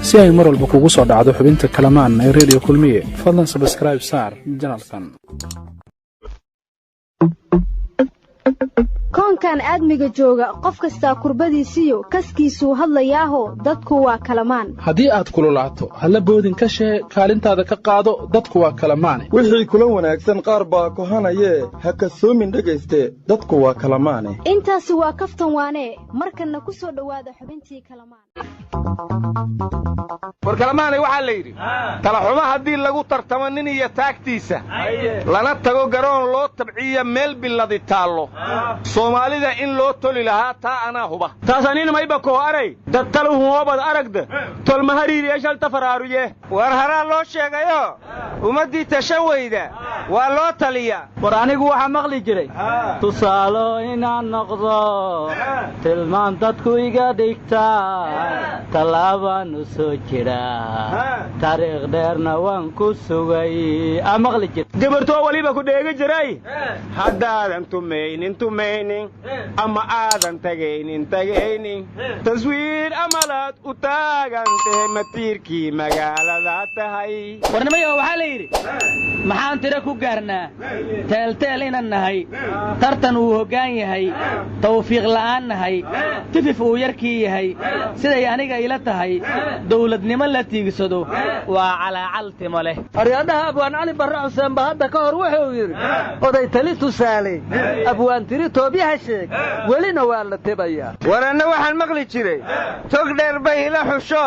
Si ay mar walba kugu soo dhacdo xubinta Kalamaan ee Reediyo Kulmiye, fadlan subscribe saar channelkan. Koonkan aadmiga jooga, qof kastaa kurbadiisiyo kaskiisuu hadlayaaho, dadku waa kalamaan. Haddii aad kululaato, halla boodin ka shee, kaalintaada ka qaado, dadku waa kalamaane. Wixii kula wanaagsan qaar baa kohanayee, ha kasoomin dhegayste, dadku waa kalamaane. Intaasi waa kaftan waanee. Markanna ku soo dhowaada xubintii Kalamaan. War kalamaanay, waxaa la yidhi, talaxumo haddii lagu tartamo nin iyo taagtiisa, lana tago garoon loo tabciya meel billadi taallo, Soomaalida in loo toli lahaa taa anaa huba. Taasanin mayba koo aray dad taluhumoobad aragda tolmahariiriye shalta faraaruye. War haraa loo sheegayo, ummaddii tashan weyda waa loo taliyaa. War anigu waxaa maqli jiray, tusaalo inaan noqdo, tilmaan dadku iga dhigtaa, tallaabaan u soo jiraa, taariikh dheerna waan ku sugay, aa maqli jira. Gabartoo waliba ku dheegi jiray, haddaadan tumaynin tumaynin ama aadan tagaynin tagaynin, taswiir amalaad u taagan tahe, matiirkii magaalada tahay. Warnimayo, waxaa la yidhi, maxaan tiro ku gaarnaa, teelteel inan nahay, tartan uu hoggaan yahay, tawfiiq la'aan nahay, tifif uu yarkii yahay, siday aniga ila tahay, dawladnimo la tiigsado waa calaacal timo leh. Aryaadhaha, Abwaan Cali Barre Xuseen ba hadda ka hor wuxuu yidhi, oday tali tusaale, abwaan tiri toobyaha sheeg, welina waa la tebayaa. War anna waxaan maqli jiray, tog dheer bay ila xusho,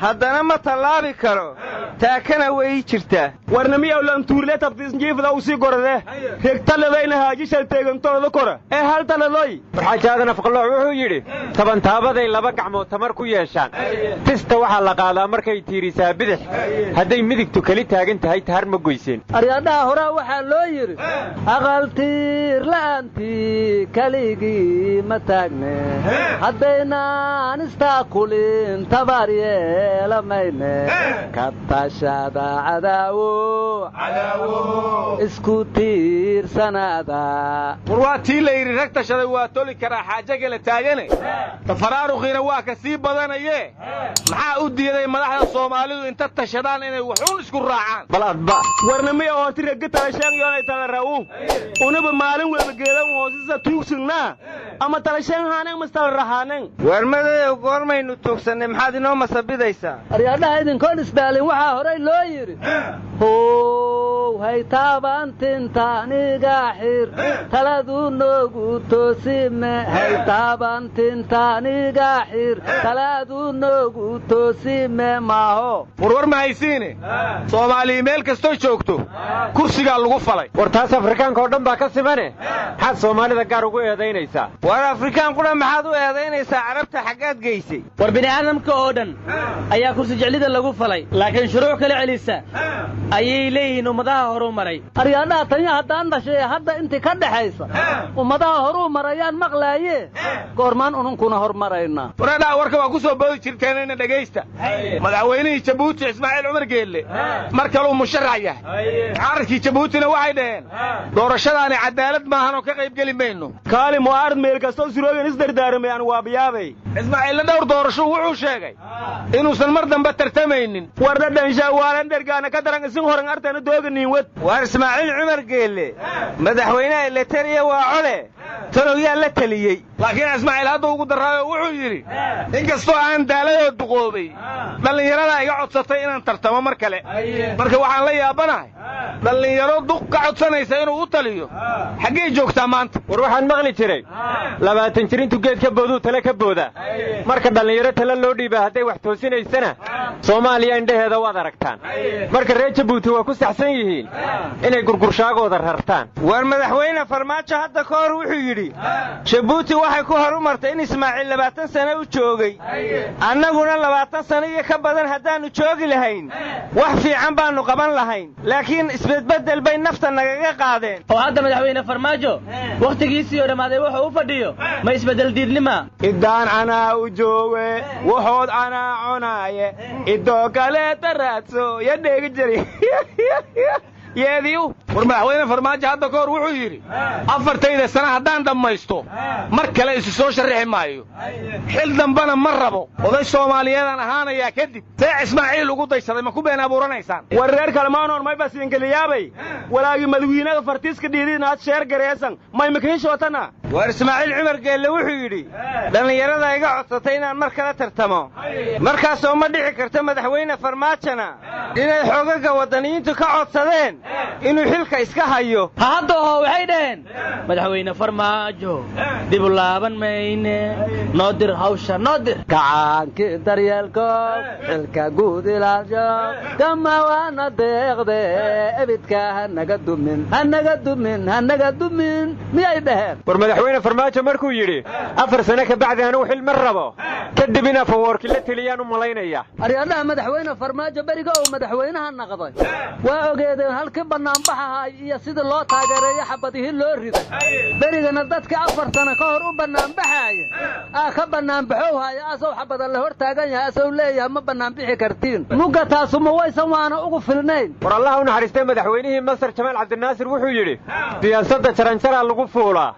haddana ma tallaabi karo, taakana way jirtaa. Warnamiyaw lantuurle tabtiisnjiifda usii gorade regtaladayna haajishal teegantooda kora ee hal taladoy. Warxaajaada Nafqalooc wuxuu yidhi, tabantaabaday laba gacmood tamar ku yeeshaan, tista waxaa la qaadaa markay tiirisaa bidix, hadday midigtu keli taagan tahay tahar ma goyseen. Aryaadhaha, horaa waxaa loo yidhi, aqal tiir la'aantii keligii ma taagne, haddaynaan istaakulin tabar yeelamayne, ka tashada cadaawo, isku tiirsanaada. War waa tii la yidhi, rag tashaday waa toli karaa xaajo kala taagane, tafaraaruqiina waa ka sii badanayee, maxaa u diiday madaxda Soomaalidu inta tashadaan inay waxuun isku raacaan? Bal adba. Warnamiya horti regga talashaan yoonay tala rawu unaba maalin walba geedan hoosisa tuugsignaa ama talashaan haaneen mas tala rahaaneen. War madayow, goormaynu tuugsannay? Maxaad inoo masabidaysaa? Aryaadhaha, idinkoon isdaalin, waxaa horay loo yidhi, how haytaabantintaaniga xir, taladu noogu toosime, haytaabantintaaniga xir, taladu noogu toosime maaho. Warwar ma haysiine, Soomaaliya meel kastoo joogto kursigaa lagu falay. War taas Afrikaanka oo dhan baa ka simane, maxaad Soomaalida gaar ugu eedaynaysaa? War Afrikaan qudha maxaad u eedaynaysaa? Carabta xaggaad geysay? War bini'aadamka oo dhan ayaa kursi jeclida lagu falay, laakiin shuruuc kala celisa ayay leeyihiin ummadaha horuu maray. Aryaadhaha, tanya haddaan dhashay hadda intii ka dhaxaysa ummadaha horuu marayaan maqlaaye, goormaan ununkuna hormaraynaa? Waradhaa, warka waa ku soo boodi jirteenina dhegaysta. Madaxweynihii Jabuuti Ismaaciil Cumar Geelle mar kaluu musharax yahay. Mucaaradkii Jabuutina waxay dhaheen, doorashadaani cadaalad maahan oo ka qaybgeli mayno. Kaali mucaarad meel kastoo suroogan isdardaaramay aan waabiyaabay. Ismaaciilla dhowr doorasho wuxuu sheegay inuusan mar dambe tartamaynin. War dhadhanshaa waalan dhergaana ka daran isin horan artana dooganiin wad. Waar Ismaaciil Cumar Geelle madaxweynaha Eletariya waa cole, talow yaa la teliyey? Laakiin Ismaaciil hadda ugu darraayo, wuxuu yidhi, inkastoo aan daaladoo duqoobay, dhallinyaradaa iga codsatay inaan tartamo mar kale. Marka waxaan la yaabanahay, dhallinyaro duq ka codsanaysa inuu u taliyo xaggay joogtaa maanta? War waxaan maqli jiray, 20 jir intuu geed ka booduu tale ka boodaa. Marka dhallinyaro tale loo dhiibaa hadday wax toosinaysana, Soomaaliya indhaheeda waad aragtaan. Marka reer Jabuuti waa ku saxsan yihiin inay gurgurshaagooda rartaan. War madaxweyne Farmaajo hadda ka hor wuxuu yidhi, Jabuuti waxay ku horumartay in Ismaaciil 20 sano u joogay, annaguna 20 sano iyo ka badan haddaannu joogi lahayn, wax fiican baannu qaban lahayn, laakiin isbedbeddel bay nafta nagaga qaadeen. Oo hadda madaxweyne Farmaajo wakhtigiisii oo dhammaaday wuxuu u fadhiyo ma isbeddel diidnima? Iddaan anaa u jooge, waxood anaa conaaye, idoo kaleeta raadso ya dheegi jiri yeediyu. War madaxweyne Farmaajo hadda ka hor wuxuu yidhi 4 sano haddaan dhammaysto mar kale isu soo sharixi maayo, xil dambana ma rabo, oday Soomaaliyeedaan ahaanayaa. Kadib see Ismaaciil ugu daysaday, ma ku been abuuranaysaan? War reer kalemaanoon may basiinkeliyaabay walaagii madawiinaga fartiiska dhiidinaad sheer gareesan may makahishootana. War Ismaaciil Cumar Geelle wuxuu yidhi dhallinyarada iga codsatay inaan mar kale tartamo, markaasoo ma dhici karto madaxweyne Farmaajona inay xoogaga waddaniyiintu ka codsadeen inuu xilka iska hayo. Ha hadda oho waxay dhaheen madaxweyne Farmaajo dib u laaban mayne, noo dir hawsha, noo dir. Kacaankii daryeelko xilka guud ilaasho kama waana deeqde, ebidka hanaga dumin, hanaga dumin, hanaga dumin, miyay dhaheen? War madaxweyne Farmaajo markuu yidhi 4 sano ka bacdi anugu xil ma rabo, kadib in afawoorki la teliyaan u malaynaya. Aryaadhaha madaxweyne Farmaajo beriga uu madaxweynaha naqday waa ogeedeen halkii bannaanbaxahay iyo sidii loo taageereeyo xabadihii loo riday. Berigana dadka 4 sano ka hor u bannaanbaxaaya aa ka bannaanbaxow haya, asow xabada la hor taagan yahay, asow leeyahay ma bannaanbixi kartiin. Mugga taasu ma waysan waana ugu filnayn. War Allah u naxariistay madaxweynihii Masar Jamaal Cabdinaasir wuxuu yidhi siyaasadda jaranjaraa lagu fuulaa,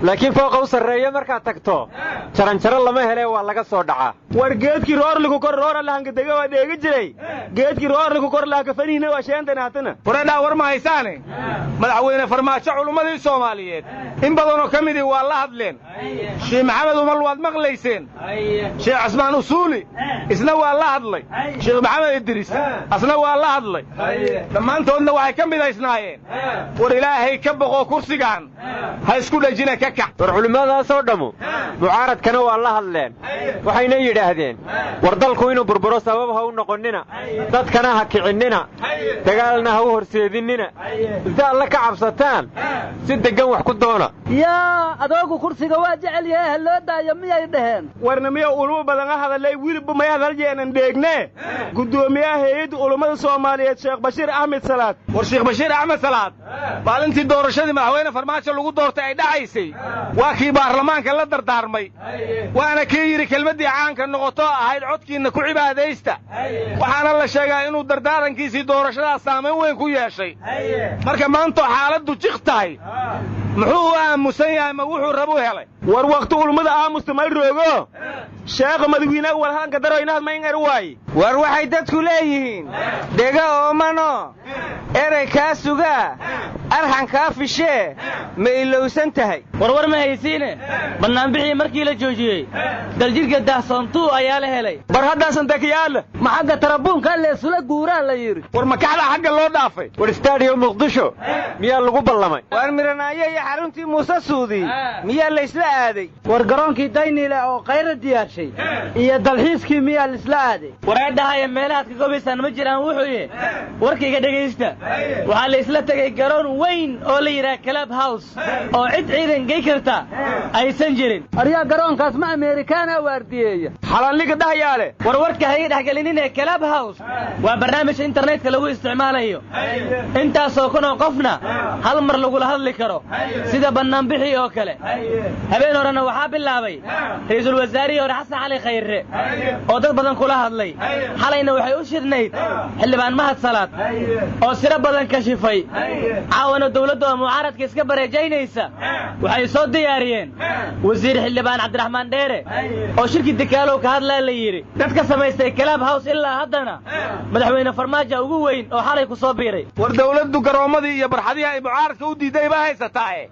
laakiin fooqa u sarreeya markaad tagto jaranjaro lama hele, waa laga soo dhacaa. War geedkii roorliku kor roora lahankadega waa dheegi jiray, geedkii roorliku kor lahakafaniina waa sheentanaatana. Wareedhaa war ma haysaane, madaxweyne Farmaajo culummadii Soomaaliyeed in badanoo ka midii waa la hadleen. Sheekh Maxamed Umal waad maqlayseen, Sheekh Cusmaan Usuuli isna waa la hadlay, Sheekh Maxamed Idriis asna waa la hadlay. Dhammaantoodna waxay ka midaysnaayeen war Ilaahay ka boqoo kursigan ha isku dhajina ka kac. War culimmadaasoo dhammu mucaaradkana waa la hadleen, waxayna yidhaahdeen war dalku inuu burburo sabab ha u noqonnina, dadkana ha kicinnina, dagaalna ha u horseedinnina, inta alla ka cabsataan si deggan wax ku doona. Yaa adoogu kursiga waa jecel yahay, ha loo daayo miyay dhaheen? Warna miya ulmo badan a hadalay wilibba may hadal jeenan dheegne guddoomiyaha hay'adda culummada Soomaaliyeed Sheekh Bashiir Axmed Salaad. War Sheekh Bashiir Axmed Salaad maalintii doorashadii madaxweyne Farmaajo lagu doortay ay dhacaysay waa kii baarlamaanka la dardaarmay, waana kii yidhi kelmaddii caanka noqoto ahayd codkiinna ku cibaadaysta. Waxaana la sheegaa inuu dardaarankiisii doorashadaas saamayn weyn ku yeeshay. Marka maantoo xaaladdu jiq tahay muxuu u aamusan yahay, ma wuxuu rabu helay? War wakhti ulmada aamusta may roogo sheekha madawiinaga walhaanka daroynahad ma in er waay. War waxay dadku leeyihiin dhega oomano erey kaa sugaa arxan kaa fishee ma ilowsan tahay. Warwar ma haysiine, bannaanbixii markii la joojiyey daljirka daahsoontuu ayaa la helay. Bar haddaasan takiyaala ma xagga tarabuunkaa leesula guuraa la yidhi. War makaxda xagga loo dhaafay. War istaadiyo Muqdisho miyaa lagu ballamay? War miranaayo iyo xaruntii Muuse Suudi miyaa laysla aaday? War garoonkii Dayniile oo khayra diyaarshay iyo dalxiiskii miyaa laisla aaday? Wareedhahaya meelahaad ka gobaysaan ma jiraan wuxuu yahay warkayga dhegaysta. Waxaa laysla tegey garoon weyn oo la yidhaha Club House oo cid ciidan gey karta aysan jirin. Aryaa garoonkaas ma Ameerikaana waardiyeeya? Xalanliga dhahyaale. War warka hayga dhexgelinine, Club House waa barnaamij internetka lagu isticmaalayo, intaasoo kun oo qofna hal mar lagula hadli karo sida bannaanbixii oo kale. Habeen horena waxaa bilaabay ra'iisul wasaarihii hore Xasan Cali Khayre oo dad badan kula hadlay. Xalayna waxay u shidhnayd xildhibaan Mahad Salaad oo siro badan kashifay. Caawana dowladda oo mucaaradka iska bareejaynaysa waxay soo diyaariyeen wasiir xildhibaan Cabdiraxmaan Dheere oo shirkii Dikaalow ka hadlaa la yidhi. Dadka samaystay Club House ilaa haddana madaxweyne Farmaajo ugu weyn oo xalay ku soo biiray. War dowladdu garoommadii iyo barxadihii ay mucaaradka u diiday baa haysataae,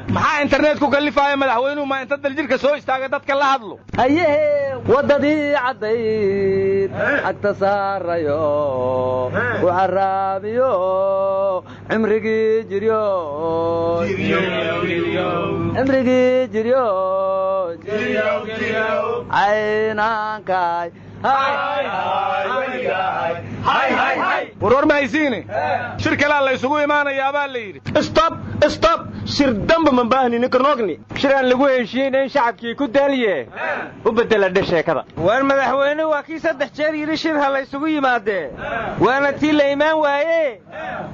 maxaa internet ku kallifaaya madaxweynuhu ma inta daljirka soo istaaga dadka la hadlo? Hayehe waddadii caddayd xagta saarayo ku caraabiyo cimrigii jiryo, cimrigii jiryo, caynaankaay. Warwar ma haysiine, shir kalaa la isugu imaanayaa baa la yidhi. Stop stop, shir damba ma baahnini karnoogni. Shir aan lagu heshiiyeyna in shacabkii ku daaliye u beddela dhe sheekada. War madaxweyne waa kii 3 jeer yidhi shir ha la ysugu yimaadee, waana tii la imaan waaye,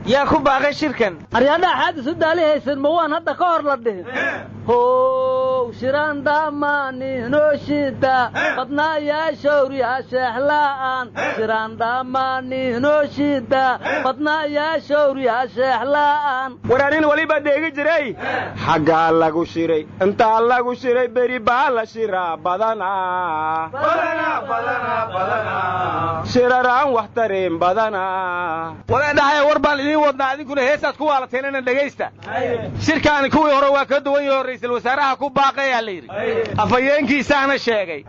yaa ku baaqay shirkan? Aryaadhaha xaad isu daali haysan ma waan hadda ka hor la dhihin how Aroow shiraan dhamaaninoo shida badnaayaa shawriyaa sheexla'aan shiraan dhamaaninoo shida badnaayaa shawriyaa sheexla'aan. War anin waliba dheegi jiray xaggaa lagu shiray intaa lagu shiray beri baa la shiraa badanaa shiraraan wax tareen badanaa. Wareedhahay war baan idiin wadnaa idinkuna heesaad ku waalateen inaan dhegaysta. Shirkaani kuwii hore waa ka duwan yaho ra'iisul wasaaraha ku baaqayaa la yidhi, afhayeenkiisaana sheegay,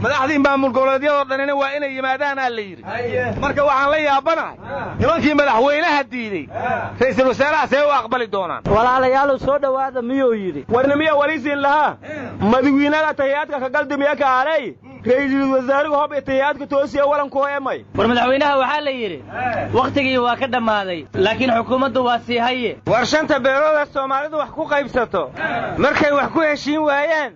madaxdii maamul goboleedyadoo dhanina waa inay yimaadaanaa la yidhi. Marka waxaan la yaabanahay nimankii madaxweynaha diidey ra'iisul wasaaraha see u aqbali doonaan. Walaalayaalow soo dhowaada miyuu yidhi? Warnimiya walisiin lahaa madawiinaga tahiyaadka kagaldimiya kaalay ra'iisul wasaaruhu hob tahiyaadka toosiya walankoo emay. War madaxweynaha waxaa la yidhi wakhtigii waa ka dhammaaday laakiin xukuumaddu waa sii haye. War shanta beelooda Soomaalidu wax ku qaybsato markay wax ku heshiin waayaan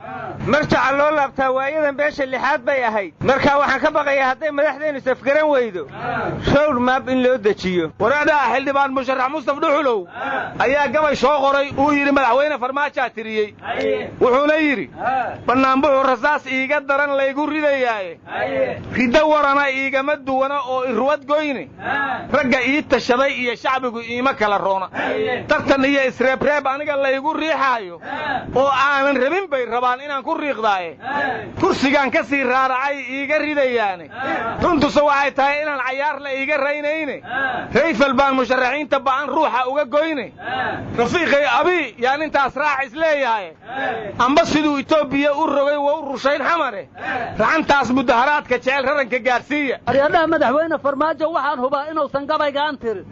marjaca loo laabtaa waayadan beesha lixaad bay ahayd. Marka waxaan ka baqayaa hadday madaxdeennu safgaran weydo road map in loo dejiyo. Waraadaha xildhibaan musharax Mustaf Dhuxulow ayaa gabay soo qoray uu yidhi madaxweyne Farmaajo tiriyey, wuxuuna yidhi bannaanbuxu rasaas iiga daran laygu ridayaaye riddo warana iigama duwana oo iruwad goyne ragga ii tashaday iyo shacbigu iima kala roona tartan iyo isreebreeb aniga laygu riixaayo oo aanan rabin bay rabaan inaan ku riiqdaaye kursigaan ka sii raaracay iiga ridayaane runtuse waxay tahay inaan cayaar la iiga raynayne rayfal baan musharaxiinta ba'an ruuxa uga goyne rafiiqay abi yaan intaas raac isleeyahay amba siduu Itoobiya u rogay waa u rushayn xamare racantaas mudaharaadka jecel raranka gaarsiiya. Aryaadhaha madaxweyne Farmaajo waxaan hubaa inuusan gabaygaan tirin,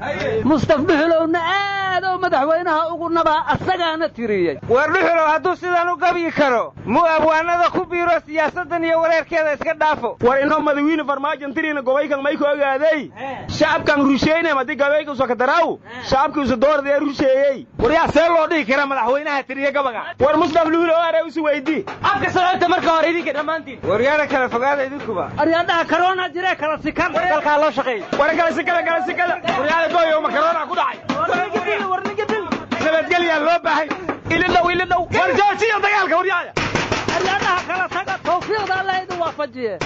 Mustaf Dhuxulowna aad oo madaxweynaha ugu nabaa asagaana tiriyey. War Dhuxulow hadduu sidan u gabyi karo muu abwaanada ku biiro siyaasaddan iyo wareerkeeda iska dhaafo. War inoo madawiine Farmaajo tiriina gobaykan may ku ogaaday shacabkan rusheynay madi gabayga usoo kadaraw shacabkii usu doordaya rusheeyey. War yaa see loo dhihi karaa madaxweynaha tiriye gabaga? War Mustaf Dhuxulow aree usu weydii afka socota marka hore idinka dhammaantiin. Waryaana kala fogaada idinkuba. Aryaadhaha corona jiree kala sikan dalkaa loo shaqeeyey. War kala sikada kala sikada. Waryaana gooyo ma corona ku dhacay. Nabadgelyaa loo baahay ilidhow ilidhow. War joojiya dagaalka waryaaya. Aryaadhaha kala taga tawfiiqda Allah idin waafajiye.